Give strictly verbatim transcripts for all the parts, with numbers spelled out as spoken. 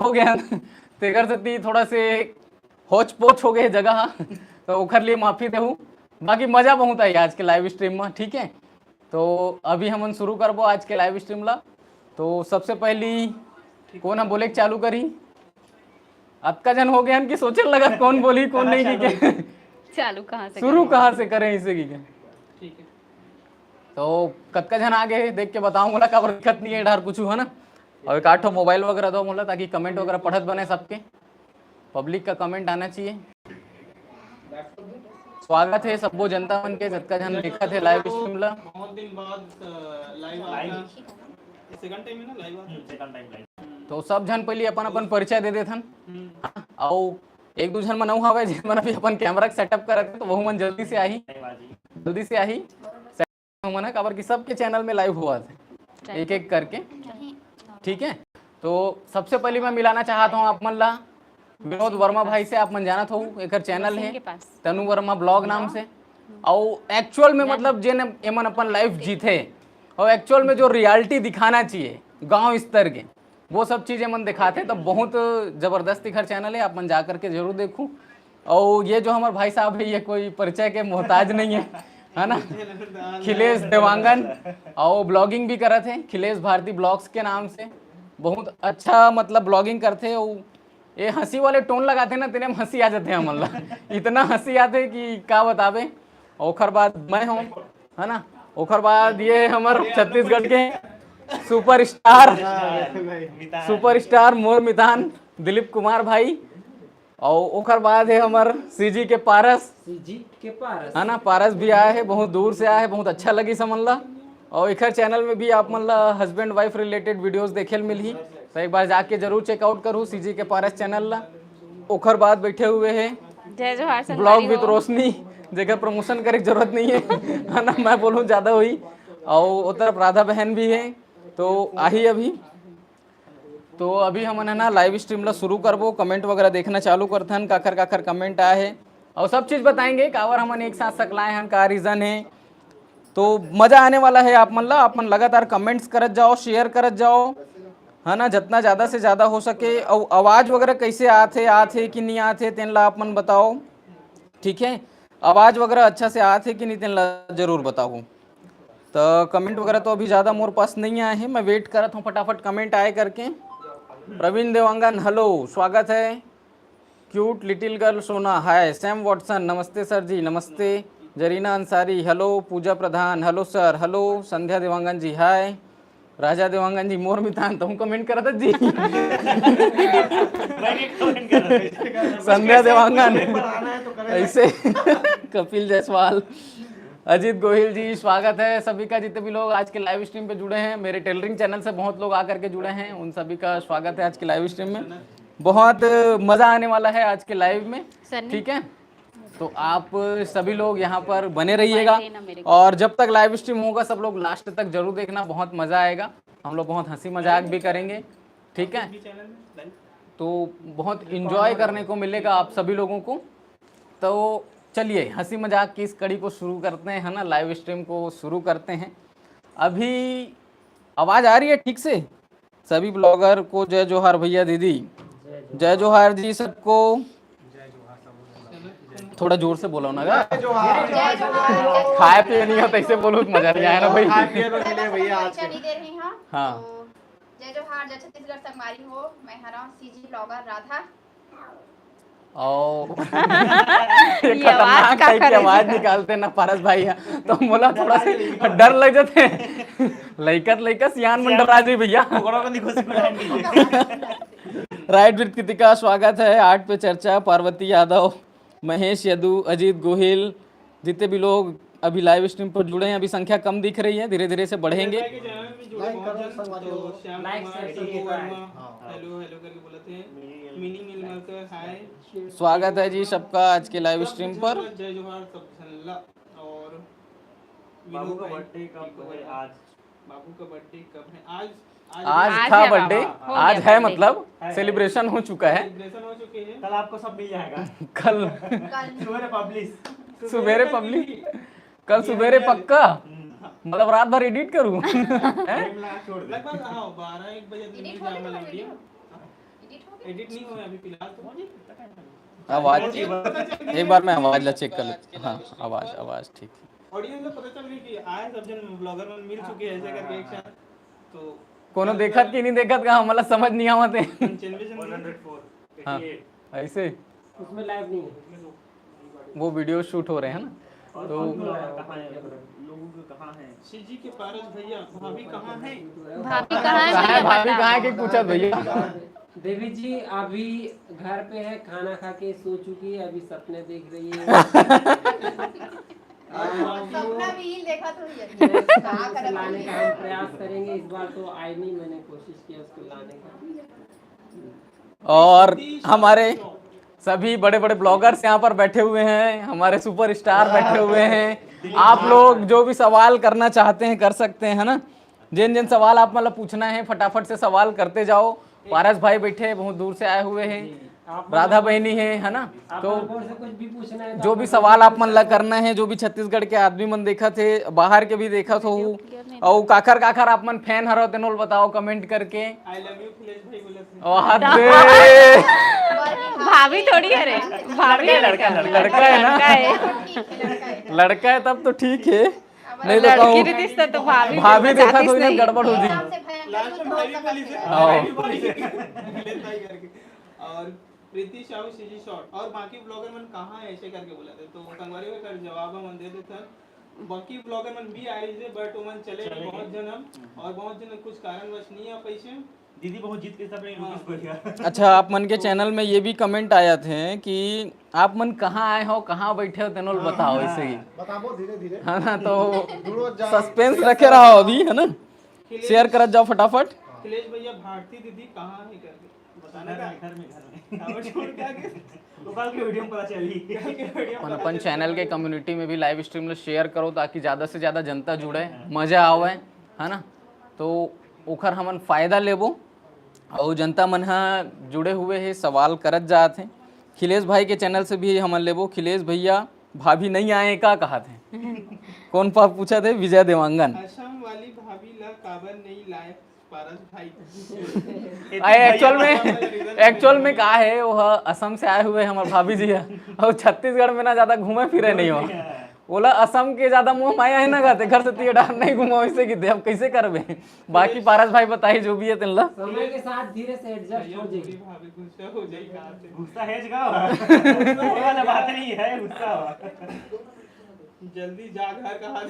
हो गया, तेकर सेती थोड़ा से होच पोच हो गए जगह हा, तो ओखर लिए माफी देहू। बाकी मजा बहुत आई आज के लाइव स्ट्रीम में, ठीक है। तो अभी हमन शुरू करबो आज के लाइव स्ट्रीम ला। तो सबसे पहली कौन हम बोले के चालू करी? अतका जन हो गए हन कि सोचे लगा कौन बोली कौन नहीं, ठीक है। चालू कहाँ से शुरू करें? कहाँ से करें इसे की? ठीक है। तो कतका जन आ गए देख के बताओ मोला, काबर दिक्कत नहीं है डर कुछ, है ना। और एक आठ मोबाइल वगैरह दो मोला, ताकि कमेंट वगैरह पढ़त बने सबके, पब्लिक का कमेंट आना चाहिए। स्वागत है सबो जनता मन के, जतका जन देखत है लाइव स्ट्रीम ला। बहुत दिन बाद लाइव आता। सेकंड टाइम है ना लाइव आता। Second time live. तो सब जन पहले अपन अपन परिचय दे देथन, हम्म, अउ एक दू जन मन अउ हवे जेमन अभी अपन कैमरा के सेटअप करत हे, तो वहू मन जल्दी से आही, लाइव आ जी। जल्दी से आही। मन ह, काबर कि सबके चैनल में लाइव होवत हे एक एक करके, ठीक है। तो सबसे पहले मैं मिलाना चाहत हूँ आप मन ला विनोद वर्मा भाई से। आप मन जानत हो एकर चैनल सिंह है के पास। तनु वर्मा ब्लॉग नाम से। और एक्चुअल में मतलब जेन एमन अपन लाइफ जीथे और एक्चुअल में जो रियलिटी दिखाना चाहिए गांव स्तर के, वो सब चीजें मन दिखाते, तो बहुत जबरदस्त एकर चैनल है, आप मन जा करके जरूर देखू। और ये जो हमारे भाई साहब है, ये कोई परिचय के मोहताज नहीं है, है ना? खिलेश देवांगन, और ब्लॉगिंग भी करत है खिलेश भारती ब्लॉग्स के नाम से। बहुत अच्छा मतलब ब्लॉगिंग करते। और ये हंसी वाले टोन लगाते ना, तेने में हंसी आ जाते हैं हमन ला। इतना हंसी आते कि का बताबे। ओखर बाद मैं हूँ, है ना? ओखर बाद ये हमर छत्तीसगढ़ के सुपरस्टार, सुपरस्टार मोर मितान दिलीप कुमार भाई। और ओखर बाद है हमर सीजी के पारस, सीजी के पारस। है ना? पारस भी आया है, बहुत दूर से आया है, बहुत अच्छा लगी समन ला। और एकर चैनल में भी आप मन ला हस्बैंड वाइफ रिलेटेड वीडियोस देखे ल मिलही, तो एक बार जाके जरूर चेकआउट करू सीजी के पारस चैनल ला। ओखर बाद बैठे हुए हैं जय जोहार ब्लॉग संगवारी विद हो। रोशनी, जेकर प्रमोशन करे के जरूरत नहीं है, है ना? मैं बोलूँ ज्यादा हुई। और वो तरफ राधा बहन भी है, तो आही अभी। तो अभी हमन है ना लाइव स्ट्रीम ला शुरू करबो, कमेंट वगैरह देखना चालू करथन, काखर काखर कमेंट आए है और सब चीज बताएंगे, काबर हमन एक साथ सकलाए हन, का रीजन है। तो मजा आने वाला है आप मन ला, आप मन लगातार कमेंट्स करत जाओ, शेयर करत जाओ, है ना, जितना ज्यादा से ज्यादा हो सके। और आवाज वगैरह कैसे आथे, आथे कि नहीं आथे, तेन ला आप मन बताओ, ठीक है। आवाज वगैरह अच्छा से आथे कि नहीं, तेन ला जरूर बताओ। तो कमेंट वगैरह तो अभी ज्यादा मोर पास नहीं आए हैं, मैं वेट करत हूँ फटाफट कमेंट आए करके। प्रवीण देवांगन, हेलो, स्वागत है। क्यूट लिटिल गर्ल सोना, हाय। सैम वॉटसन, नमस्ते सर जी, नमस्ते। जरीना अंसारी, हेलो। पूजा प्रधान, हेलो सर, हेलो। संध्या देवांगन जी, हाय। राजा देवांगन जी, मोर मितान, तुम कमेंट करत जी। मैं भी कमेंट कर रहा हूँ। संध्या देवांगन, ऐसे। कपिल जायसवाल, अजीत गोहिल जी, स्वागत है सभी का, जितने भी लोग आज के लाइव स्ट्रीम पे जुड़े हैं। मेरे टेलरिंग चैनल से बहुत लोग आकर के जुड़े हैं, उन सभी का स्वागत है आज के लाइव स्ट्रीम में। बहुत मजा आने वाला है आज के लाइव में, सन्नी। ठीक है। तो आप सभी लोग यहाँ पर बने रहिएगा भाई देना मेरे को। और जब तक लाइव स्ट्रीम होगा सब लोग लास्ट तक जरूर देखना, बहुत मजा आएगा। हम लोग बहुत हंसी मजाक भी करेंगे, ठीक है। तो बहुत इंजॉय करने को मिलेगा आप सभी लोगों को। तो चलिए हंसी मजाक की इस कड़ी को शुरू करते हैं, है ना, लाइव स्ट्रीम को शुरू करते हैं। अभी आवाज आ रही है ठीक से? सभी ब्लॉगर को जय जोहार भैया दीदी, जय जोहार जी सबको। थोड़ा जोर से बोलो ना गा। खाए पिए नहीं हो तो ऐसे बोलो तो मजा नहीं आया ना भाई। खाए पिए तो मिले भैया आज परिचय के। नहीं दे रही हाँ। हाँ। तो जय जोहार, जय छत्तीसगढ़ संगवारी हो। मैं हरा सीजी ब्लॉगर राधा। ओ ये आवाज खतरनाक का टाइप की करे आवाज जी? निकालते ना पारस भाई है, तो मोला थोड़ा सा डर लग जाते। लइका त लइका, सियान मन डरा जी भैया। पकड़ो को नहीं घुस पड़ाएंगे। राइट विद कृतिका, स्वागत है आठ पे चर्चा। पार्वती यादव, महेश यदु, अजीत गोहिल, जितने भी लोग अभी लाइव स्ट्रीम पर जुड़े हैं, अभी संख्या कम दिख रही है, धीरे धीरे से बढ़ेंगे। लाइक करो संगवारी हो। श्याम लाइक कुमार, शेयर शंभू करिए। वर्मा, हेलो हेलो करके बोलते हैं। मिनी मिल मार्कर, हाय। स्वागत है जी सबका आज के लाइव स्ट्रीम पर। जय जोहार सब झल्ला। और बाबू विनोद का भाई, बर्थडे कब है? आज। बाबू का बर्थडे कब है? आज। आज आज था है बर्थडे, बाबा, हो आज गया है birthday। मतलब है। सेलिब्रेशन हो चुका है। सेलिब्रेशन हो चुके हैं। कल आपको सब मिल जाएगा। कल कल सुबह पब्लिश। सुबेरे पब्लिश, कल सुबेरे पक्का, मतलब रात भर एडिट करूँ। टाइम लगा छोड़ दे। लगभग हाँ, बारह एक बजे तक एडिट मिल होने जाएगा वाला वीडियो। वीडियो। एडिट होने एडिट नहीं हुआ अभी फिलहाल तो। आवाज एक बार मैं आवाज ला चेक कर लेता। हाँ, आवाज आवाज ठीक है। ऑडियंस को पता चल गई कि आए सब जन ब्लॉगर मन मिल चुके हैं ऐसे करके एक साथ। तो कोनो देखत कि नहीं देखत का हमला समझ नहीं आवत है। पंचानवे जन हाँ, ऐसे उसमें लाइव नहीं है। वो वीडियो शूट हो रहे हैं ना, तो सीजी के पारस भैया, भाभी कहाँ है? भाभी कहाँ है? भाभी कहाँ है कि पूछा भैया? देवी जी अभी घर पे है, खाना खा के सो चुकी है, अभी सपने देख रही है। सपना भी देखा तो ये Next time उसे लाने का हम प्रयास करेंगे। इस बार तो आई नहीं, मैंने कोशिश किया उसको लाने का। और हमारे सभी बड़े बड़े ब्लॉगर्स यहाँ पर बैठे हुए हैं, हमारे सुपरस्टार बैठे हुए हैं। आप लोग जो भी सवाल करना चाहते हैं कर सकते हैं, है ना। जिन जिन सवाल आप मतलब पूछना है फटाफट से सवाल करते जाओ। पारस भाई बैठे हैं, बहुत दूर से आए हुए हैं, राधा बहनी है, है ना। तो और से कुछ भी पूछना है तो जो भी सवाल आप मन ला करना है, जो भी छत्तीसगढ़ के आदमी मन देखत हे, बाहर के भी देखत हो, और काखर काखर आप मन फैन हरो तेनोल बताओ कमेंट करके। आई लव यू खिलेश भाई बोले थे। और हद दे। भाभी थोड़ी है रे, भाभी है लड़का, लड़का, लड़का है ना? लड़का है। लड़का है तब तो ठीक है, नहीं तो लड़की कहूँ रहती तो भाभी भाभी बोलना देखा चाहती तो इन्हें नहीं। गड़बड़ हो जी। सबसे भयंकर लास्ट कुछ में हो भाई भी सकता बोली है। थे, हाँ। भाई भी बोली थे। खिलेश भाई करके। और प्रीति साहू सीजी शॉर्ट और बाकी ब्लॉगर मन कहाँ है ऐसे करके बोला थे, तो संगवारी भाई कर जवाब हम दे देते हैं। बाकी ब्लॉगर मन भी आए थे, बट वो मन चले गए, बहुत जन हम, और बहुत जन कुछ कारणवश नहीं आ पैसे। दीदी बहुत जीत के सब लोग कुछ बढ़िया। अच्छा, आप मन के चैनल में ये भी कमेंट आया थे कि आप मन कहाँ आए हो, कहाँ बैठे हो, तेनोल बताओ, ऐसे ही, बताबो धीरे धीरे। है ना। तो जुड़ो जा। सस्पेंस रखे रहो अभी, है ना। शेयर करत जाओ फटाफट। खिलेश भैया, भारती दीदी कहाँ है करके बताना का। घर में, घर में। और छोड़ के आगे वो कल के वीडियो में पता चली। अपन अपन चैनल के कम्युनिटी में भी लाइव स्ट्रीम ला शेयर करो, ताकि ज़्यादा से ज़्यादा जनता जुड़े, मज़ा आवे, है ना। तो ओखर हमन फ़ायदा लेबो। और जनता मन ह जुड़े हुए हे, सवाल करत जात हे। खिलेश भाई के चैनल से भी हमन लेबो। खिलेश भैया, भाभी नहीं आए का कहत हे? कौन पाप पूछत हे? विजय देवांगन। असम वाली भाभी ला काबर नहीं लाए पारस भाई? अरे, एक्चुअल में, एक्चुअल में का है, वो ह-, असम से आए हुए हमर भाभी जी है, और छत्तीसगढ़ में ना ज्यादा घूमे फिरे नहीं हो। ओला असम के ज्यादा मोह माया है ना, कहते घर से तिये डार नहीं घूमा, वैसे की अब कैसे करबे? बाकी पारस भाई बताई जो भी है तिनला। समय के साथ धीरे से एडजस्ट हो जाएगी। भाभी गुस्सा हो जाएगी। गुस्सा है जगह। वो वाला बात नहीं है, गुस्सा हुआ। जल्दी जा घर कहा।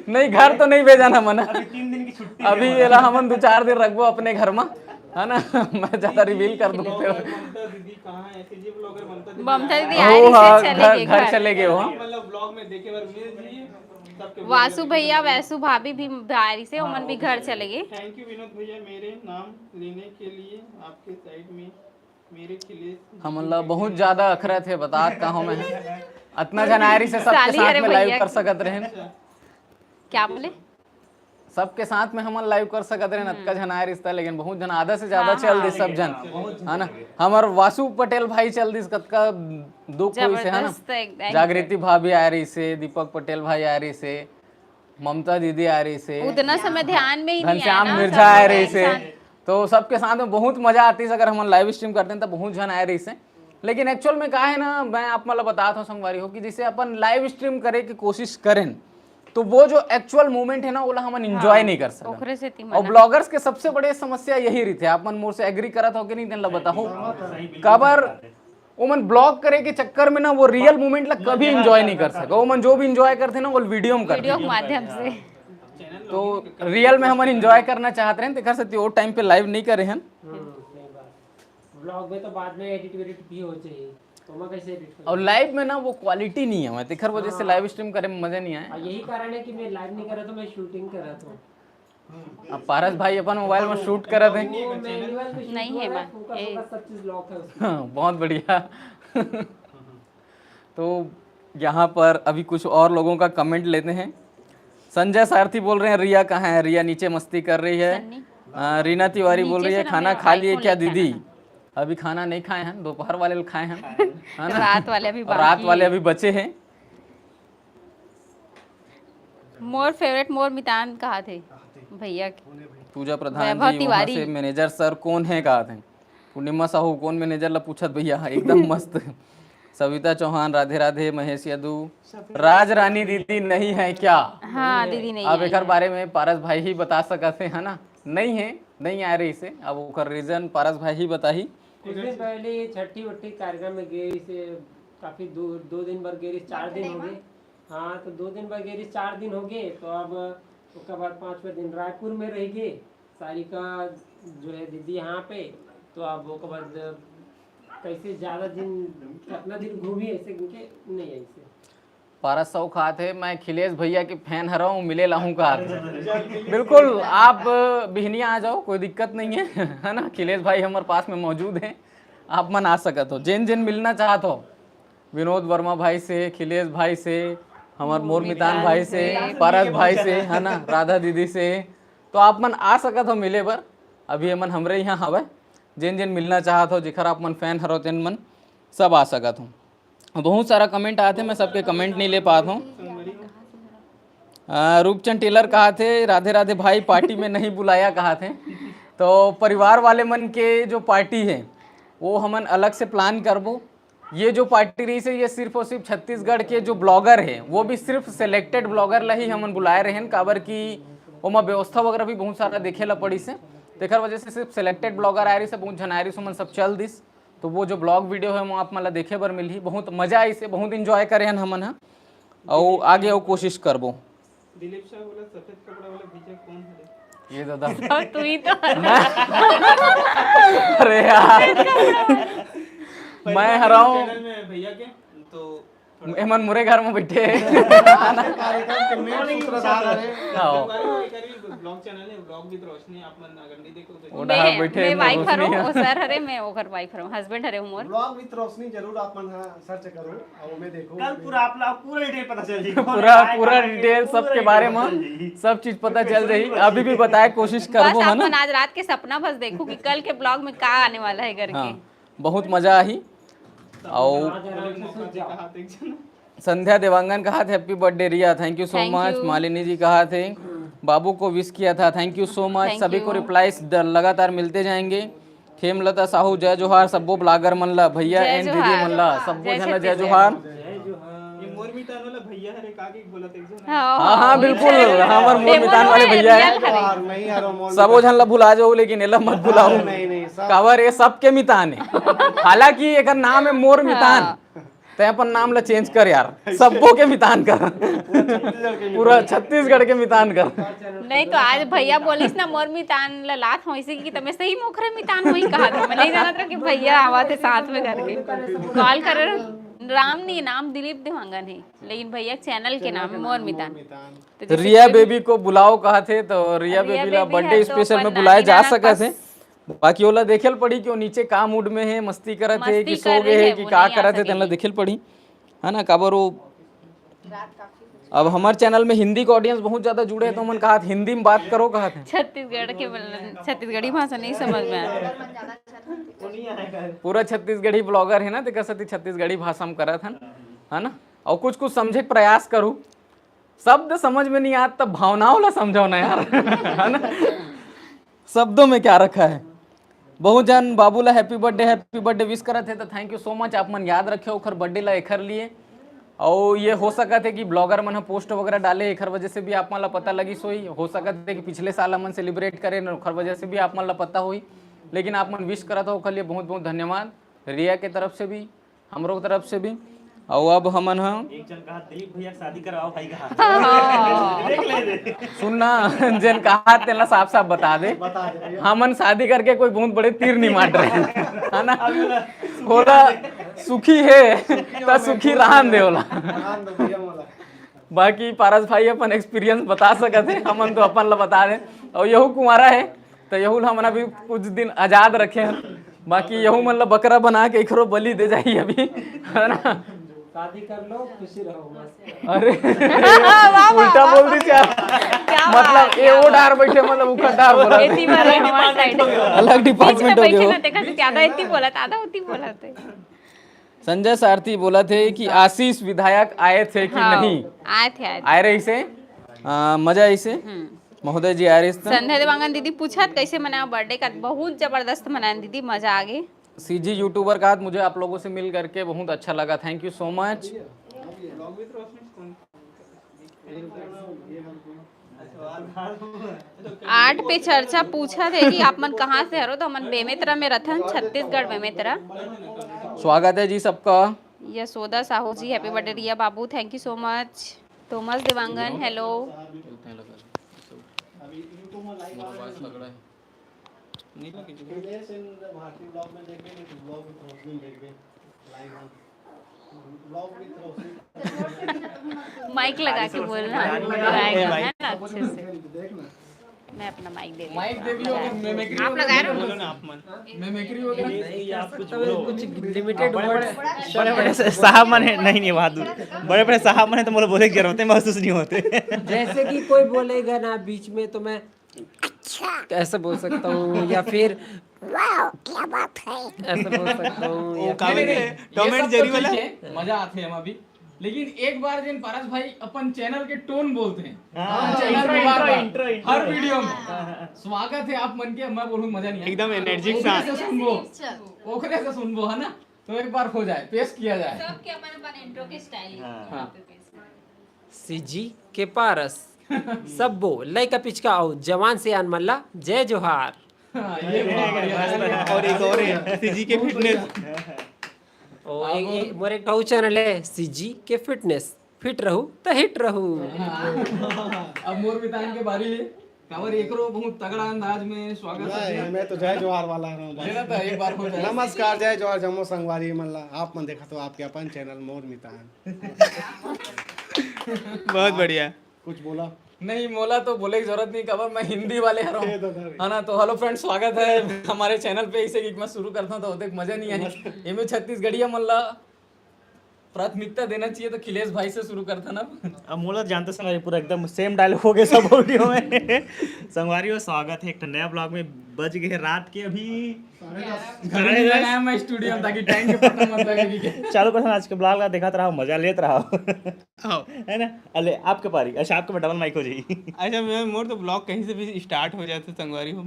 नहीं, घर तो नहीं भेजाना मना। अभी तीन दिन की छुट्टी अभी है। एला हमन दो चार दिन रखबो अपने घर में, है ना। मैं ज्यादा रिवील कर दूं फिर। ममता दीदी कहाँ है? सीजी ब्लॉगर ममता दीदी ममता दीदी ओ आ रही हाँ, से चले घर गई घर घर। चले गए हो। मतलब ब्लॉग में देखे बार मिल जी सबके वासु भैया वैसु भाभी भी आ रही से, उमन भी घर चले गए। थैंक यू विनोद भैया, मेरे नाम लेने के लिए आपके साइड में मेरे खिलेश हमन ला बहुत ज्यादा अखरत हे, बतात का हूँ मैं। अतना जन आए रही से सबके साली साथ हरे में लाइव भैया कर की। सकत रहे। क्या बोले? सबके साथ में हमन लाइव कर सकत रहे, अतका जन आए रही से, लेकिन बहुत जन आधा से ज्यादा चल दे सब जन, है ना। हमर वासु पटेल भाई चल दिस, कतका दुख होइस हे, है ना। जबरदस्त एकदम। जागृति भाभी आ रही से, दीपक पटेल भाई आ रही से, ममता दीदी आ रही से, उतना समय ध्यान में ही नहीं आया घनश्याम ना, मिर्जा सब आए लोग रही एक से। साथ। तो सबके साथ में बहुत मजा आती है अगर हमन लाइव स्ट्रीम करते हैं तो बहुत जन आए रही से। लेकिन एक्चुअल में का है ना, मैं आप मतलब बतात हूँ संगवारी हो कि जैसे अपन लाइव स्ट्रीम करे की कोशिश करें तो वो जो एक्चुअल मोमेंट है ना, ओला हमन एंजॉय नहीं कर सकते। ओकरे सेती और मना। ब्लॉगर्स के सबसे बड़े समस्या यही रही थे, आप मन मोर से एग्री करत हो कि नहीं, तेन ला बताहूँ। काबर ओमन ब्लॉग करे के चक्कर में ना वो रियल मोमेंट ला कभी एंजॉय नहीं कर सका। ओमन जो भी एंजॉय करते ना, वो वीडियो में करते। वीडियो के माध्यम से। तो रियल में हमन एंजॉय करना चाहत रहे, तेकर सेती वो टाइम पे लाइव नहीं करे हन। ब्लॉग में तो बाद में एडिट वेडिट भी हो चाहिए, तो मैं कैसे एडिट करूँ? और लाइव में ना वो क्वालिटी नहीं है, तेकर वजह से लाइव स्ट्रीम करे में मजा नहीं आया। और यही कारण है कि मैं लाइव नहीं कर रहा, तो मैं शूटिंग कर रहा था। अब पारस भाई अपन मोबाइल में शूट करत हैं। वो मैनुअल में shoot नहीं हो रहा है, है, माँ। फोकस ए- फोकस सब चीज लॉक है उसमें। हाँ, बहुत बढ़िया। तो यहाँ पर अभी कुछ और लोगों का कमेंट लेते हैं। संजय सारथी बोल रहे हैं, रिया कहाँ है? रिया नीचे मस्ती कर रही है। सन्नी। आ, रीना तिवारी बोल नीचे रही है, से ना खाना मैं खा लिए iPhone क्या लेके दीदी? आना। अभी खाना नहीं खाए हैं, दोपहर वाले खाए हैं, है ना? रात वाले अभी और रात बाकी वाले है। अभी बचे हैं। मोर फेवरेट मोर मितान कहा थे भैया के। पूजा प्रधान वैभव जी वहाँ तिवारी। से मैनेजर सर कौन है कहा थे। पूर्णिमा साहू, कौन मैनेजर ला पूछत भैया, एकदम मस्त। सविता चौहान, राधे राधे। महेश यदु, राज रानी दीदी नहीं है क्या? हाँ दीदी, नहीं अब आई एकर है। बारे में पारस भाई ही बता सकत हे, है ना? नहीं है, नहीं आ रही से। अब ओकर रीजन पारस भाई ही बताही। कुछ दिन पहले ये छठी वट्ठी कार्यक्रम में गए, इसे काफी दो दो दिन भर गए, चार दिन हो गए। हाँ, तो दो दिन भर गए, चार दिन हो गए, तो अब उसके बाद पांचवें दिन रायपुर में रह गए। सारिका जो है दीदी यहाँ पे, तो अब ओकर बाद कैसे ज्यादा दिन, कितना दिन घूमी ऐसे, क्योंकि नहीं ऐसे। पारस साहू कहत हे, मैं खिलेश भैया के फैन हरव, मिले लाहूं कहत हे। बिल्कुल, आप बिहनिया आ जाओ, कोई दिक्कत नहीं है, है ना? खिलेश भाई हमर पास में मौजूद है, आप मन आ सकत हो। जेन जेन मिलना चाहत हो, विनोद वर्मा भाई से, खिलेश भाई से, हमर मोर मितान भाई से, पारस भाई से, है ना, राधा दीदी से, तो आप मन आ सकत हो मिले बर। अभी एमन हमरे यहाँ हवय, जेन जेन मिलना चाहत हो, जेखर आप मन फैन हरो, तेन मन सब आ सकत हो। बहुत सारा कमेंट आते, मैं सबके कमेंट नहीं ले पात हूँ। आ, रूपचंद टेलर कहा थे, राधे राधे भाई, पार्टी में नहीं बुलाया कहा थे। तो परिवार वाले मन के जो पार्टी है, वो हमन अलग से प्लान करबो। ये जो पार्टी रही से, ये सिर्फ और सिर्फ छत्तीसगढ़ के जो ब्लॉगर है, वो भी सिर्फ सिलेक्टेड ब्लॉगर ला ही हमन बुलाए रहेन, काबर कि ओमा व्यवस्था वगैरह भी बहुत सारा देखे ला पड़ी से। तेखर वजह से सिर्फ सिलेक्टेड ब्लॉगर आए रही से, बहुत झन आए रही से, ओमन सब चल दिस। तो वो जो ब्लॉग वीडियो है, वो आप मन ला देखे बर मिलही। बहुत मजा आई से, बहुत एंजॉय करे हन हमन ह, अउ आगे अउ कोशिश करबो। दिलीप शाह बोला, सफेद कपड़ा वाला भैया कौन हरे? ये दादा, अब तू ही तो अरे यार, मैं हराऊं। चैनल में भैया के तो एमन मुरे घर में बैठे। कार्यक्रम के मेन सूत्रधार हरे। आओ। बारे में एक ब्लॉग चैनल है, ब्लॉग विद रोशनी, आप मन अगर नहीं देखो तो वो डहार मैं बैठे मैं हैं, वाइफ रोशनी हरव, है। वो सर हरे, मैं ओकर वाइफ हरव, हस्बैंड हरे मोर। ब्लॉग विद रोशनी जरूर आप मन हा सर्च करो और मैं देखो। कल पूरा आप लोग पूरा डिटेल पता चल जाएगी। पूरा पूरा डिटेल सबके बारे में सब चीज पता चल जाही। अभी भी बताए कोशिश बस करबो, है आप ना? मन आज रात के सपना बस देखो कि कल के ब्लॉग में का आने वाला है करके। हाँ, बहुत मजा आही। अउ कहा थे एक जन संध्या देवांगन कहा थे, happy birthday Riya, thank you so Thank much. you। Malini ji कहा थे, बाबू को विश किया था, thank you so much. Thank सभी को you। रिप्लाईज लगातार मिलते जाएंगे। खेमलता साहू, जय जोहार। सब्बो ब्लॉगर मन ला, भैया जय एंड दीदी जोहार। मन ला, जय सब्बो झन ला जय छत्तीसगढ़। जोहार। ये मोर मितान वाला भैया हरे का के बोला थे एक जन। हाँ, हाँ, हाँ, बिल्कुल, हमर मोर मितान वाले भैया है। यार, मैं ही आ रहा हूँ, मोर सबो झन ला भुला जाओ, लेकिन एला मत भुलाओ। नहीं, नहीं, सब काबर ये सबके मितान है। हालांकि एकर नाम है मोर मितान। तै अपन नाम ला चेंज कर यार, सब्बो के मितान कर, पूरा छत्तीसगढ़ के मितान कर। नहीं तो आज भैया बोलिस ना मोर मितान ला लात होइस कि तमे सही मोखरे मितान होई कहा था। मैं नहीं जानत रहा कि भैया आवा थे साथ में करके। कॉल करे रहे, राम नहीं, नाम दिलीप देवांगन है, लेकिन भैया चैनल के नाम है मोर मितान। तो जैसे रिया कि बेबी को बुलाओ कहा थे, तो रिया रिया बेबी ला बेबी बर्थडे है तो स्पेशल में अपन बुलाए जा नानी सकत नाना है। बाकी ओला देखे ल पड़ी कि वो नीचे का मूड में है, मस्ती करत है कि मस्ती सो कर गए रही है है, कि वो का नहीं आ करत है, तेन ला सकेगी। देखे ल पड़ी, है ना? काबर वो अब हमार चैनल में हिंदी के ऑडियंस बहुत ज्यादा जुड़े हैं, तो मन कहा हिंदी में बात करो कहा थे। छत्तीसगढ़ के बोल-, छत्तीसगढ़ी भाषा नहीं समझ में आया। पूरा छत्तीसगढ़ी ब्लॉगर है ना, तेकर सेती छत्तीसगढ़ी भाषा में करत हन, है ना? और कुछ कुछ समझे के प्रयास करू, शब्द समझ में नहीं आत तब भावनाओं ला समझाओ ना यार, है ना? शब्दों में क्या रखा है। बहुत जन बाबू ला happy birthday, happy birthday wish करत है, तो थैंक यू सो मच। आप मन याद रखे ओखर बर्थडे ला एखर लिए। और ये हो सकत है कि ब्लॉगर मन ह पोस्ट वगैरह डाले, एखर वजह से भी आप मन ला पता लगिस होई। हो सकत है कि पिछले साल हमन सेलिब्रेट करे न, ओखर वजह से भी आप मन ला पता होई। लेकिन आप मन विश करत हो, ओखर लिए बहुत बहुत धन्यवाद रिया के तरफ से भी, हमरो तरफ से भी। और अब हमन ह एक जन कहा, "दिलीप भैया शादी करवाओ भाई," कहा। देख ले दे। सुनना, जेन कहा तेला साफ साफ बता दे। बता दे भैया। हमन शादी करके कोई बहुत बड़े तीर नहीं मार रहे, है ना? अभी बोला, होला सुखी है तो सुखी रहन दे होला। आनंद भैया मोला। बाकी पारस भाई अपन एक्सपीरियंस बता सकत है, हमन तो अपन ला बता दे। और यहू कुंवारा है, तो यहू ला हमन अभी कुछ दिन आजाद रखे हैं। बाकी यहू मन ला बकरा बना के एकरो बलि दे जाही अभी, है ना? शादी कर लो, खुशी रहो बस। अरे वाह, वाह, उल्टा वाह। बोल दी क्या? क्या मतलब बात, ये क्या वो बात। डार बैठे, मतलब उखर डार बोला। एती वाला हमार साइड। अलग डिपार्टमेंट हो गए हो। देखा ज्यादा एती बोला था, आधा उती बोला थे। संजय सारथी बोला थे कि आशीष विधायक आए थे कि हाँ, नहीं? आए थे, आए थे। आए रही से, आ, मजा आई से। हम्म। महोदय जी आए रहिस त। संध्या देवांगन दीदी पूछत, "कैसे मनाया बर्थडे का?" बहुत जबरदस्त मनाया दीदी, मजा आ गई। सीजी यूट्यूबर का आज मुझे आप लोगों से मिल करके बहुत अच्छा लगा। Thank you so much। आठ पे चर्चा पूछत हे कि आप मन कहाँ से हरो, तो हमन बेमेतरा में रथन, छत्तीसगढ़ बेमेतरा। स्वागत है जी सबका। यशोदा साहू जी, हैप्पी बर्थडे रिया बाबू, thank you so much। Thomas Devangan, hello. Mike लगा के बोलना, है ना, अच्छे से। मैं अपना माइक दे देती हूँ। माइक दे दियो, मिमिक्री आप लगा रहे हो? बोलो ना आप मन। मिमिक्री हो गया। नहीं, आप कुछ बोलो। कुछ लिमिटेड वर्ड। बड़े बड़े साहब मन है, नहीं, नहीं, बहादुर। बड़े बड़े साहब मन है तो बोले, बोले की जरूरत है, महसूस नहीं होते। जैसे कि कोई बोलेगा ना बीच में, तो मैं अच्छा ऐसा बोल सकता हूँ, या फिर वाह, क्या बात है, ऐसा बोल सकता हूँ, या फिर कमेंट जरूरी वाला। मजा आते हैं हम अभी। लेकिन एक बार जिन पारस भाई अपन चैनल के टोन बोलते हैं, हाँ, अपन चैनल इंट्रो, इंट्रो, इंट्रो, हर वीडियो में। हाँ, हाँ, हाँ। स्वागत है आप मन के, मैं बोलूँ मजा नहीं आया। एकदम एनर्जी के साथ। से सुनबो, ओकरे से सुनबो, है ना? तो एक बार हो जाए, पेश किया जाए। सबके अपन अपन इंट्रो के स्टाइल। हाँ। हाँ। सीजी के पारस। सब्बो लइका पिचका अउ जवान सियान मन ला जय जोहार। हाँ, ये बहुत बढ़िया। और एक और है, सीजी के फिटनेस। ओ, एक, एक, मोर एक ठो चैनल है, सीजी के फिटनेस, फिट रहू त हिट रहू। हाँ। अब मोर मितान के बारी है, काबर एकरो बहुत तगड़ा अंदाज में स्वागत है। मैं तो जय जोहार वाला हूँ। तो एक बार हो जाए। नमस्कार, जय जोहार जम्मो संगवारी मन ला। आप मन देखत हो आपके अपन चैनल मोर मितान। बहुत बढ़िया। कुछ बोला? नहीं, मोला तो बोले की जरूरत नहीं, काबर मैं हिंदी वाले हरव। है ना? तो हेलो फ्रेंड्स, स्वागत है हमारे चैनल पे। इसे कि मैं शुरू करता हूँ तो देख मजा नहीं आए। एमे छत्तीसगढ़िया मन ला प्राथमिकता देना चाहिए, तो खिलेश भाई से शुरू करता ना। अब मोला जानते संगवारी, पूरा एकदम सेम डायलॉग हो गए सब वीडियो में। संगवारी हो, स्वागत है एक ठो नया ब्लॉग में। बज गए रात के अभी साढ़े दस। मैं स्टूडियो में, ताकि टाइम के पता मत लगे कि चालू करथन आज के ब्लॉग ला, देखत रहो, मजा लेत रहो। हाँ। है ना? अले, आपके पारी। अच्छा, आपके में डबल माइक हो जाई। अच्छा, मैं, मोर तो ब्लॉग कहीं से भी स्टार्ट हो जाते संगवारी हो,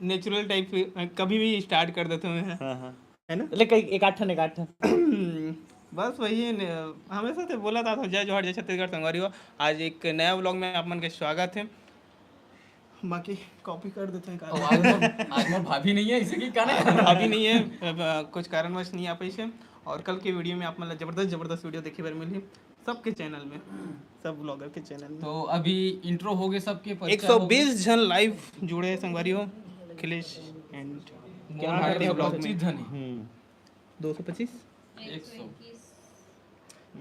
नेचुरल टाइप से कभी भी स्टार्ट कर देते हैं। हाँ, हाँ। है ना? ले, कई, एक आठ ठन, एक आठ ठन। बस वही है ने, हमेशा से बोला था, जय जोहार, जय छत्तीसगढ़ संगवारी हो। आज एक नया ब्लॉग में आप मन के स्वागत है। बाकी कॉपी कर देते हैं। और आज मोर, आज मोर भाभी नहीं है, इसे की कहना है? भाभी नहीं है, अब, अ, कुछ कारणवश नहीं आ पाई है। और कल के वीडियो में आप मतलब जबरदस्त, जबरदस्त वीडियो देखे बर मिली सबके चैनल में, सब ब्लॉगर के चैनल में। तो अभी इंट्रो हो गए सबके, परिचय एक सौ बीस हो गए। जन लाइव जुड़े हैं संगवारी हो, खिलेश and क्या करते हैं ब्लॉग में? पच्चीस जन है। हम्म, दो सौ पच्चीस? एक सौ।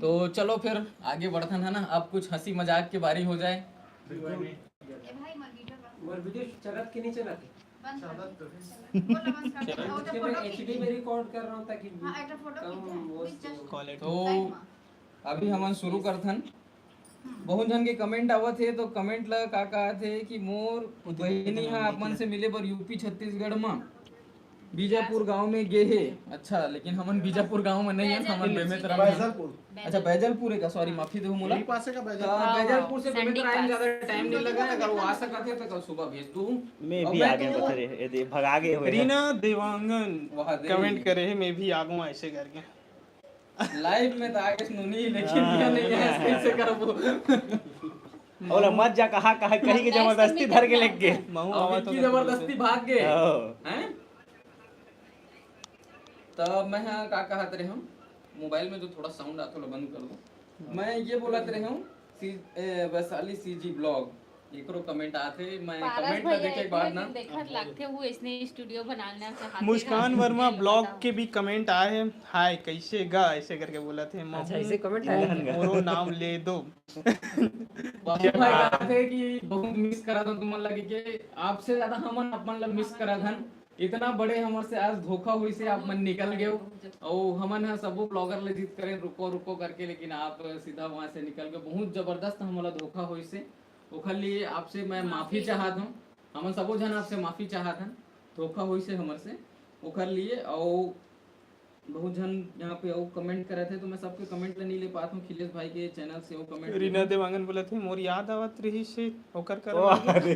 तो चलो फिर आगे बढ़थन, है ना? अब कुछ हंसी मजाक के बारी हो जाए। ए भाई, मोर वीडियो का मोर वीडियो चलत कि नहीं चलत? बंद कर दे। बोलो, बंद कर दे। चलो। और जब इसके मैं फोटो एचडी खींचे। में रिकॉर्ड कर रहा हूँ, ताकि हाँ, एक फोटो कम खींचे। वो please just क्वालिटी। तो साइड में। अभी हमन शुरू करथन। हम्म। बहुत झन के कमेंट आवत हे, तो कमेंट ला का कहत हे कि मोर बहिनी हा आप मन से मिले बर यूपी छत्तीसगढ़ मा बीजापुर गांव में गे हे। अच्छा, लेकिन हमन बीजापुर गांव में नहीं है, हमन बेमेतरा में। बैजलपुर। अच्छा, बैजलपुर है का? सॉरी, माफी दो मोला। यही पास है का बैजलपुर? हाँ, हाँ, बैजलपुर से बेमेतरा आए में ज्यादा टाइम नहीं लगा, अगर वो आ सकत है तो कल सुबह भेज दू। मैं भी आ गया बता रहे, ये दे, भगा गए हुए हैं। रीना देवांगन वाह, दे। कमेंट करे है, मैं भी आ गया ऐसे करके। लाइव में तो आगे नोनी, लेकिन हाँ। क्या नहीं है, कैसे करबो? ओला मत जा, कहा, कहा, कहीं के जबरदस्ती धर के लेके। महू अब आवा तो इनकी जबरदस्ती भाग गए। हाँ। हैं? तब मैं हाँ का कहत रहे हम, मोबाइल में जो थोड़ा साउंड आता, थोड़ा बंद कर दो। मैं ये बोलत रहे हूँ, सी-, ए, वैशाली सीजी ब्लॉग, एकरो कमेंट आथे, मैं पारस कमेंट ला भैया देखे के एको बाद ना। दिन देखत लागथे, वो इसने स्टूडियो बनाना चाहथे मुस्कान ना। वर्मा ये ब्लॉग बताओ। के भी कमेंट आए हैं, "हाय, कैसे गा?" ऐसे करके बोला थे, अच्छा, "महू ऐसे कमेंट आए हैं। मोरो नाम ले दो।" बाबू भाई कहत हे कि बहुत मिस करत हन तुमन लगे के, आपसे ज्यादा हमन अपन ला मिस करत हन। इतना बड़े हमर से आज धोखा होइसे, आप मन निकल गए हो। अउ हमन ह सबो ब्लॉगर ले जिद करें, "रुको, रुको," करके, लेकिन आप सीधा वहां से निकल गए। बहुत जबरदस्त हमला धोखा होइसे, ओखर लिए आपसे मैं माफी चाहत हूँ। हमन सबो झन आपसे माफी चाहत हन, धोखा होइसे हमर से, ओखर लिए। अउ बहुत झन यहाँ पे अउ comment करत हे, तो मैं सबके comment ला नहीं ले पात हूँ। खिलेश भाई के channel से अउ comment रीना देवांगन बोलत हे, "मोर याद आवत रहिस हे, ओकर ओ, करवा दे।" अरे।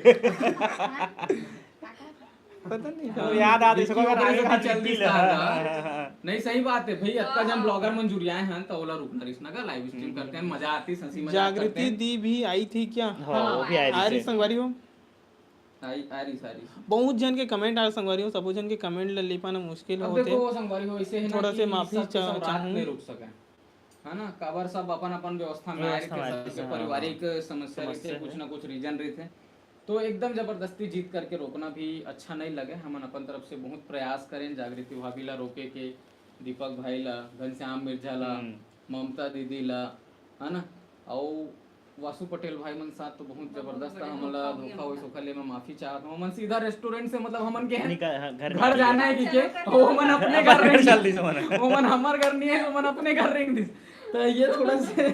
पता नहीं वो याद आते, इसको विकी अगर वगैरह आगे से का भी चल विकी रही ला। था। नहीं, सही बात है भाई, अतका जन blogger मन जुरियाए हैं तो ओला रुकना रिस ना का, live stream करते हैं, मजा आती, हंसी मजाक करते जागृति हैं। दी भी आई थी क्या? हाँ, वो भी आई आ रही थी। संगवारी हो। आई, आ रही, आ रही। बहुत झन के comment आ, संगवारी हो, सबो झन के comment ला ले पाना मुश्किल अब होथे। देखो संगवारी हो, ऐसे है ना थोड़ा कि से माफी सबके चा-, सब रात चाहूँ। नहीं रुक सके, है ना? काबर सब अपन अपन व्यवस्था में आए व्यवस्था रहिथे, में आए सबके रहिथे, हाँ। पारिवारिक समस्या रहिथे, समस्या कुछ है। ना कुछ reason रहिथे, तो एकदम जबरदस्ती जीत करके रोकना भी अच्छा नहीं लगे। हमन अपन तरफ से बहुत प्रयास करें जागृति भाभी ला रोके के, दीपक भाई ला, घनश्याम मिर्जा ला, हम्म। ममता दीदी ला, है ना, अउ वासु पटेल भाई मन साथ तो बहुत जबरदस्त था। हमन ला धोखा होइस, ओखर ले मैं माफी चाहत हूँ। हमन सीधा restaurant से, मतलब, हमन के निकल, हाँ, घर घर में। जाना है कि के, वो मन अपने घर घर रेंग, चल दिस हमन। वो मन हमर घर नहीं है, वो मन अपने घर रेंग दिस। तो ये थोड़ा से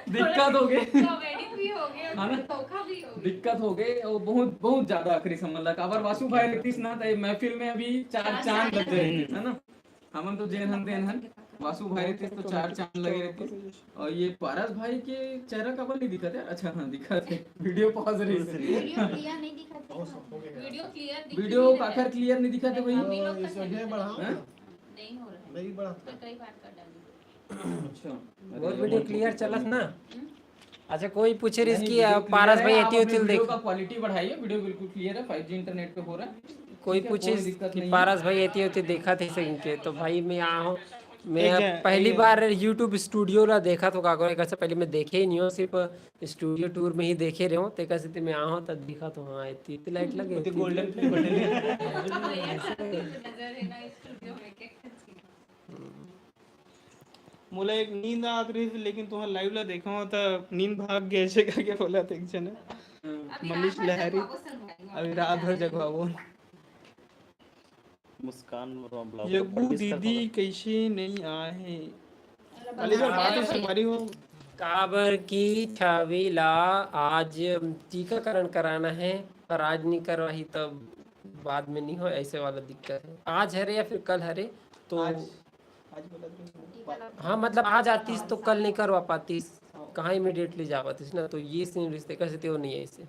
दिक्कत हो गई, कॉमेडी भी हो गया, हाँ ना? धोखा भी हो गया। दिक्कत हो गई। और बहुत, बहुत ज्यादा आखिरी समझ ला, काबर वासु भाई रहतीस ना, तो ये महफिल में अभी चार चांद लग जाए, है ना? हमन तो जेन हन तेन हन, वासु भाई रहतीस तो चार चांद लगे रहतीस। और ये पारस भाई के चेहरा काबर नहीं दिखत है? अच्छा, हाँ, दिखत है, video pause रही। वीडियो क्लियर नहीं दिखा था। वीडियो क्लियर दिख वीडियो काकर क्लियर नहीं दिखा था भाई? हम ही लोग का ये बढ़ाओ हैं? ना। नहीं हो रहा है। नहीं बढ़ा। मैं कई बार कर डाली। अच्छा, बहुत वीडियो क्लियर चलत ना। हम्म? अच्छा, कोई पूछे रहिस नहीं, कि वीडियो आ, क्लियर पारस है, भाई आप एती ओती अपने ल वीडियो देख। का क्वालिटी बढ़ाइए, वीडियो बिल्कुल क्लियर है, फ़ाइव जी इंटरनेट पे हो रहा है। कोई ठीक है, पूछिस दिक्कत कि नहीं है। पारस भाई एती ओती देखा थे सही के, तो भाई मैं यहाँ हूँ। मैं एक अब जन- पहली एक जन- बार YouTube स्टूडियो ला देखा तो का करे, कैसे पहले मैं देखे ही नहीं हूँ, सिर्फ स्टूडियो टूर में ही देखे रहे हूँ। तेकर सेती मैं आया हूँ तब दिखा तो हाँ, एती एती लाइट लगे वो तो एती। गोल्डन प्ले बटन है। भैया का तो नजर है ना स्टूडियो में, क्या करती है? मोला एक नींद आत रहिस, लेकिन तुहर लाइव ला देखा हो त नींद भाग गए छे करके बोला थे एक जन। अभी मनीष रात भर लहरी, जगवाबो संगवारी हो। अभी रात भर जगवाबो। मुस्कान ब्लॉग यगू दीदी कैसे नहीं आए? खाली बार बात है संगवारी हो। काबर की छवि ला आज टीकाकरण कराना है, पर आज नहीं करवाही तब बाद में नहीं हो, ऐसे वाला दिक्कत है। आज हरे या फिर कल हरे तो आज, आज बोला तो हाँ, मतलब आज आतीस तो कल नहीं करवा पातीस, कहाँ इमीडिएटली जा पातीस ना, तो ये सीन रिश्ते कैसे ते नहीं है इसे।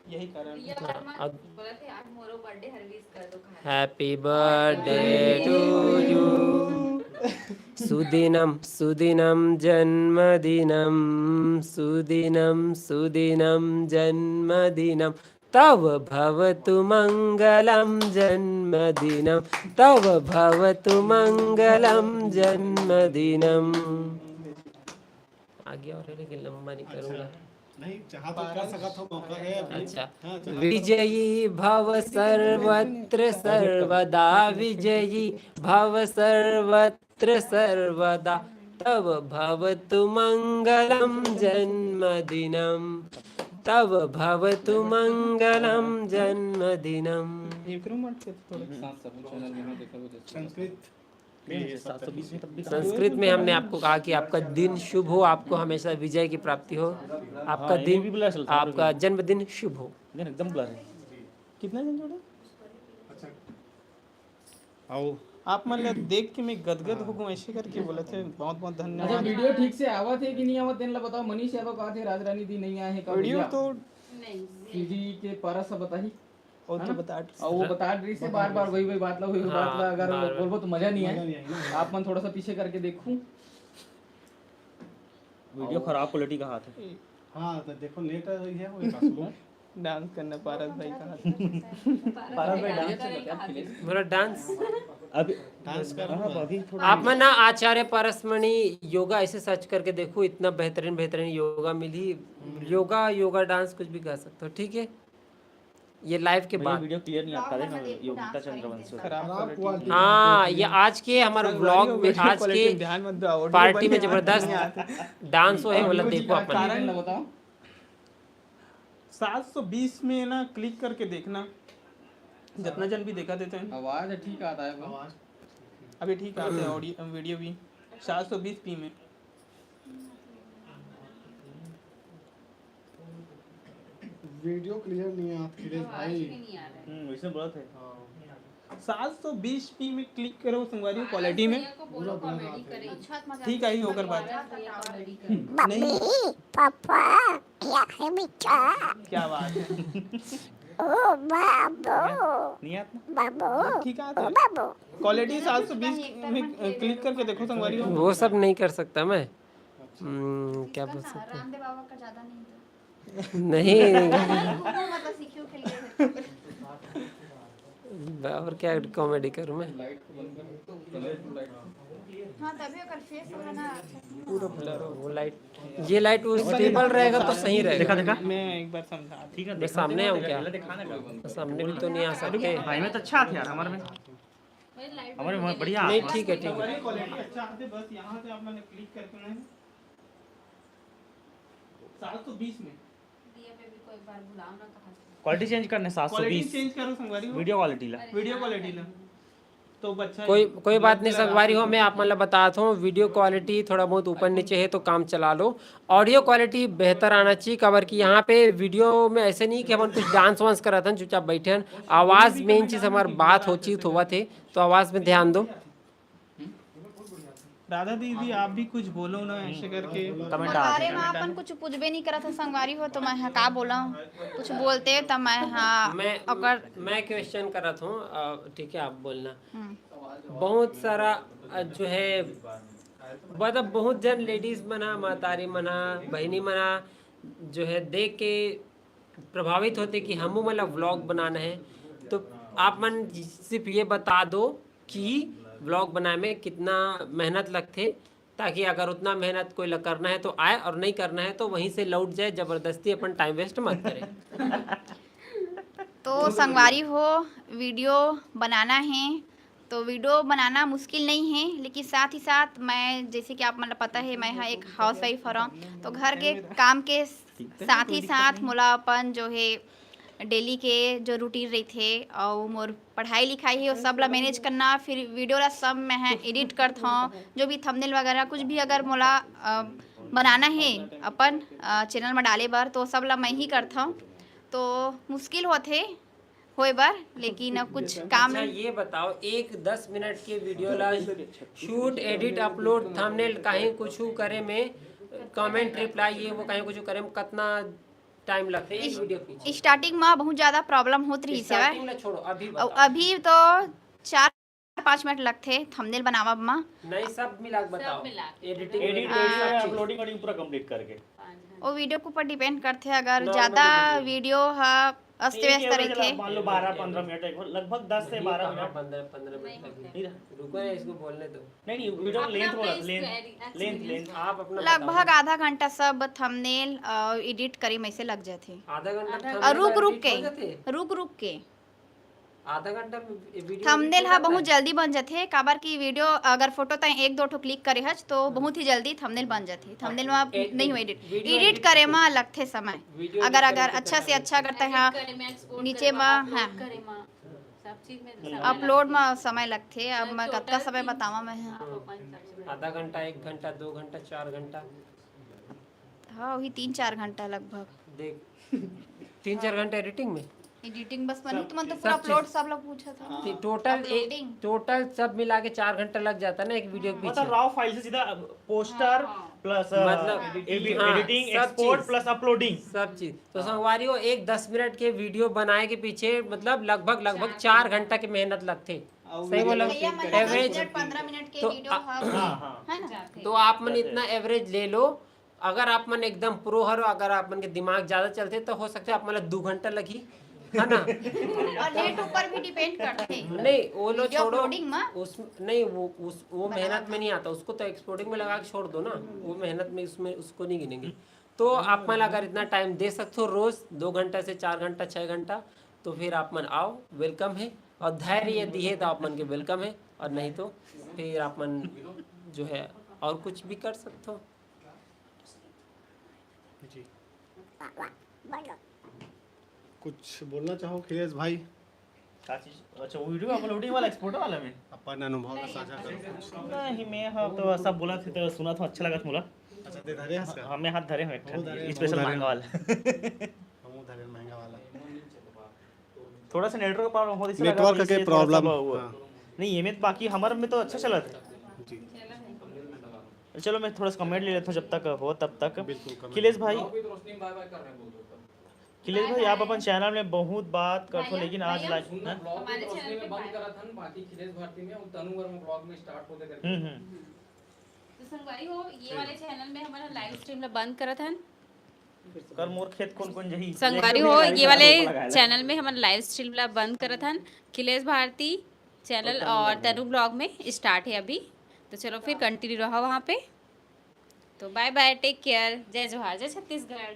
यही कारण है। ये और मत अब- बोला थे, आज मोरो बर्थडे हर विश कर दो, कहा। Happy birthday to you। सुदिनं सुदिनं जन्मदिनं, सुदिनं सुदिनं जन्मदिनं, तव भवतु मङ्गलं जन्मदिनं, तव भवतु मङ्गलं जन्मदिनं। आगे और है लेकिन लंबा नहीं करूँगा। नहीं, चाहा तो कर सकत हो, मौका है अभी। अच्छा। हाँ, चाहा तो विजयी भव सर्वत्र सर्वदा, विजयी भव सर्वत्र सर्वदा, तव भवतु मङ्गलं जन्मदिनं, तव भवतु मङ्गलं जन्मदिनं। एकरो मत के थोड़ा। साथ सब चैनल यहाँ देखा हुआ जैसे संस्कृत सात सौ बीस में तब भी संस्कृत में हमने आपको कहा कि आपका दिन शुभ हो, आपको हमेशा विजय की प्राप्ति हो, आपका हाँ, ये भी दिन, बोला चलता है, आपका जन्मदिन शुभ हो। नहीं, एकदम ब्लर है। कितना जन जोड़े? आओ। आप मन ला देख के मैं गदगद हो गऊं, ऐसे करके बोला थे। बहुत बहुत अच्छा, धन्यवाद। वीडियो ठीक से आवत है कि नहीं आवत, तेन ला बताओ। मनीष यादव कहा थे राज रानी दी नहीं आए हैं, का वीडियो भैया? तो नहीं, सीधी के पारा सब बताही। वो है तो ना? बता और वो बता रही से बार बार वही वही बात ला, वही वही बात ला, हाँ, अगर बार बार। बोलबो तो मजा नहीं मजा है। नहीं आएगा। आप मन थोड़ा सा पीछे करके देखूं। वीडियो खराब क्वालिटी का हाथ है। हाँ, तो देखो नेट है, ये है, वही पास में। डांस करना पारस भाई का हाथ। पारस भाई डांस मेरा डांस। अभी डांस कर हाँ, रहा है। अभी थोड़ा आप मन ना आचार्य परसमणि योगा ऐसे सर्च करके देखो, इतना बेहतरीन बेहतरीन योगा मिली। योगा, योगा डांस कुछ भी कर सकते हो, ठीक है। ये लाइव के भैया, बाद। वीडियो क्लियर नहीं आता है ना, योगिता चंद्रवंशी। खराब खराब क्वालिटी। हाँ, ये आज के हमारे सर, व्लॉग भाई, में, वीडियो आज क्वालिटी के में ध्यान मत दो, ऑडियो पार्टी में बढ़िया जबरदस्त नहीं आता। डांस हो है, और मतलब कुछ देखो आप मन। कारण बताओ। सात सौ बीस में ना क्लिक करके देखना, जितना जन भी देखा देते हैं। आवाज ठीक आता है वो। अभी ठीक आते हैं ऑडियो, वीडियो भी। सात सौ बीस पी में। वीडियो क्लियर नहीं है अखिलेश आवाज भाई। भी नहीं आ रहा है। हम्म, वैसे बोला थे। हाँ। सात सौ बीस पी में क्लिक करो संगवारी, क्वालिटी में। भैया को बोलो कॉमेडी करे। ठीक है, ही होकर बात। भैया कॉमेडी करे। नहीं, पापा, क्या है बेटा? क्या बात है। ओ बाबू, नहीं आता। बाबू, ठीक है, आता है। बाबू। क्वालिटी सात सौ बीस में क्लिक करके देखो संगवारी हो। वो सब नहीं कर सकता मैं। हम्म, क्या बोल सकते हैं? रामदेव बाबा का ज्यादा नहीं तो नहीं। घूमो, मतलब सीखियो के लिए। और क्या कॉमेडी करूँ मैं? हाँ, तभी अगर फेस होगा ना। वो लाइट, ये लाइट वो स्टेबल रहेगा तो सही रहेगा। देखा देखा। मैं एक बार समझा। ठीक है, मैं सामने आऊँ क्या? दिखाने का। सामने भी तो नहीं आ सकते। भाई में तो अच्छा था यार, हमारे में हमारे में बढ़िया। नहीं, ठीक है, ठीक है। क्वालिटी अच्छा आते, बस यहाँ से आप मैंने क्लिक करके ना सात सौ बीस में दिया बेबी को एक बार बुलाओ ना, कहाँ से? क्वालिटी चेंज करने सात सौ क्वालिटी बीस चेंज करो संगवारी हो। वीडियो क्वालिटी ला। वीडियो क्वालिटी ला। तो बच्चा कोई कोई बात नहीं संगवारी हो, मैं आप मन ला बतात हूँ, वीडियो क्वालिटी थोड़ा बहुत ऊपर नीचे है तो काम चला लो। ऑडियो क्वालिटी बेहतर आना चाहिए, काबर कि यहाँ पे वीडियो में ऐसे नहीं कि हमन कुछ डांस वांस करत हन, चुपचाप बैठे हन। आवाज मेन चीज, हमार बात हो चीज होवत है, तो आवाज में ध्यान दो। राधा दीदी, आप भी कुछ बोलो ना ऐसे करके। कमेंट आ अरे माँ, अपन कुछ पूछबे नहीं करत है संगवारी हो, तो मैं हाँ का बोला? कुछ बोलते तो मैं हाँ मैं अगर मैं क्वेश्चन करत हूँ, अ, ठीक है, आप बोलना। हम्म। बहुत सारा, अ, जो है, मतलब बहुत जन लेडीज मना, महतारी मना, बहनी मना, जो है, देख के प्रभावित होते कि हमू मन ला व्लॉग बनाना है। तो आप मन सिर्फ ये बता दो कि व्लॉग बनाए में कितना मेहनत लगथे, ताकि अगर उतना मेहनत कोई ला करना है तो आए, और नहीं करना है तो वहीं से लौट जाए, जबरदस्ती अपन टाइम वेस्ट मत करें। तो संगवारी हो, वीडियो बनाना है तो वीडियो बनाना मुश्किल नहीं है, लेकिन साथ ही साथ मैं, जैसे कि आप मतलब पता है, मैं हाँ एक हाउस वाइफ हरौं, तो घर के काम के साथ ही साथ मोला अपन जो है डेली के जो रूटीन रहिथे और मोर पढ़ाई लिखाई है, वो सब ला मैनेज करना, फिर वीडियो ला सब मैं है एडिट करत हौं, जो भी थंबनेल वगैरह कुछ भी अगर मोला अ, बनाना है अपन चैनल में डाले बर, तो सब ला मैं ही करत हौं। तो मुश्किल होथे होए बर, लेकिन अब कुछ काम अच्छा, ये बताओ, एक दस मिनट के वीडियो ला शूट, एडिट, अपलोड, थंबनेल, कहीं कुछ करे में, कमेंट रिप्लाई, ये वो कहीं कुछ करे में कितना टाइम लगथे एक वीडियो पीछे? स्टार्टिंग में बहुत ज्यादा प्रॉब्लम होत रहिस हवय। स्टार्टिंग ला छोड़ो, अभी अउ बताओ। अभी तो चार पाँच मिनट लगथे थंबनेल बनावब म। नहीं, सब मिला के बताओ। एडिटिंग, एडिट, हाँ। अपलोडिंग वडिंग पूरा कंप्लीट करके। वो वीडियो के ऊपर डिपेंड करथे, अगर Normal ज्यादा video। वीडियो ह अस्त व्यस्त रहिथे। मान लो बारह पंद्रह मिनट, एक लगभग दस से बारह मिनट। पंद्रह, पंद्रह मिनट तक। नहीं रहा। रुको ना, इसको बोलने दो। नहीं नहीं, वीडियो लेंथ बोला, लेंथ, लेंथ, लेंथ। आप अपना लगभग बताओ। आधा घंटा सब थंबनेल एडिट करे में से लग जाथे। आधा घंटा और रुक रुक के, हो जाथे? रुक रुक के। आधा घंटा में वीडियो थंबनेल edit हा हो बहुत जाता है? जल्दी बन जाथे, काबर कि वीडियो अगर फोटो तय एक दो ठो क्लिक करे हच तो बहुत ही जल्दी थंबनेल बन जाथे। थंबनेल में ए- नहीं हो एडिट, वीडियो एडिट edit करे में लगथे समय। वीडियो अगर edit अगर करने अच्छा से से अच्छा करते हैं, करे में, एक्सपोर्ट नीचे करे में, में, हाँ। अपलोड करे में, सब चीज में समय अपलोड में समय लगथे। अब मैं टोटल कतका समय तीन- बतावा मैं, हाँ। आप अपन हिसाब से आधा घंटा, एक घंटा, दो घंटा, चार घंटा। हाँ, वही तीन चार घंटा लगभग। देख, तीन चार घंटा एडिटिंग में। एडिटिंग बस बनी, तुमन तो पूरा अपलोड सब लोग पूछा था। टोटल, टोटल सब मिला के चार घंटा लग जाता ना एक वीडियो के पीछे। मतलब रॉ फाइल से सीधा पोस्टर प्लस मतलब, हाँ, एडिटिंग, सब एक्सपोर्ट चीज। Plus uploading. सब चीज तो संगवारी हो, एक दस मिनट के वीडियो बनाए के पीछे मतलब लगभग लगभग चार घंटा की मेहनत लगथे। सही बोला? भैया, मतलब एवरेज दस मिनट, पंद्रह मिनट के तो वीडियो आ- हा, हाँ हाँ। है ना? तो आप मन इतना एवरेज ले लो। अगर आप मन एकदम प्रो हरो, अगर आप मन के दिमाग ज्यादा चलथे तो हो सकथे आप मन ला दू घंटा लगही, है ना? और नेट ऊपर भी डिपेंड करथे। नहीं, वो लो, वीडियो छोड़ो। अपलोडिंग में? उस नहीं, वो उस वो मेहनत में नहीं आता, उसको तो एक्सपोर्टिंग में लगा के छोड़ दो ना, वो मेहनत में, उसमें उसको नहीं गिनेंगे। तो आप मन अगर इतना टाइम दे सकते हो रोज दो घंटा से चार घंटा, छः घंटा, तो फिर आप मन आओ, वेलकम है। और धैर्य दिए तो आप मन के वेलकम है, और नहीं तो फिर आप मन जो है और कुछ भी कर सकते हो। जी। कुछ बोलना चाहो अखिलेश भाई? का चीज? अच्छा, वो वीडियो अपलोडिंग वाला, एक्सपोर्ट वाला में? अपन अनुभव ला साझा करो। नहीं, मैं हाँ तो सब बोला थे तो सुना था, अच्छा लगा था मोला। अच्छा, ते धरे हस का? हाँ, मैं हाथ धरे हूँ एक बहुत धरे, स्पेशल बहुत धरे। महंगा वाला। हमू धरे महंगा वाला। थोड़ा सा नेटवर्क प्रॉब्लम होत हे, नेटवर्क के प्रॉब्लम। नहीं, ये में तो बाकी हमर में तो अच्छा चलत हे। जी। चलो, मैं थोड़ा सा कमेंट ले लेता हूँ, जब तक हो तब तक। बिल्कुल, comment। खिलेश भाई, ब्लॉग भी तो रोशनी बाय बाय कर रहे हैं, बोल दो तब। खिलेश भाई, आप अपन चैनल में बहुत बात करते हो, भैया, लेकिन आज भैया, लाइव सुन ना, ब्लॉग भी तो रोशनी में बंद करत हन, बाकी खिलेश भारती में और तनु वर्मा ब्लॉग में स्टार्ट होते करके। हम्म हम्म तो संगवारी हो, ये वाले चैनल में हमारा लाइव स्ट्रीम ला बंद करत हन। कर मोर खेत कोन कोन जही। संगवारी हो, ये वाले चैनल में हमन लाइव स्ट्रीम ला बंद करत हन। खिलेश भारती चैनल और तनु ब्लॉग में स्टार्ट है अभी, तो चलो फिर कंटिन्यू रहो वहाँ पे। तो बाय बाय, टेक केयर, जय जोहार, जय छत्तीसगढ़।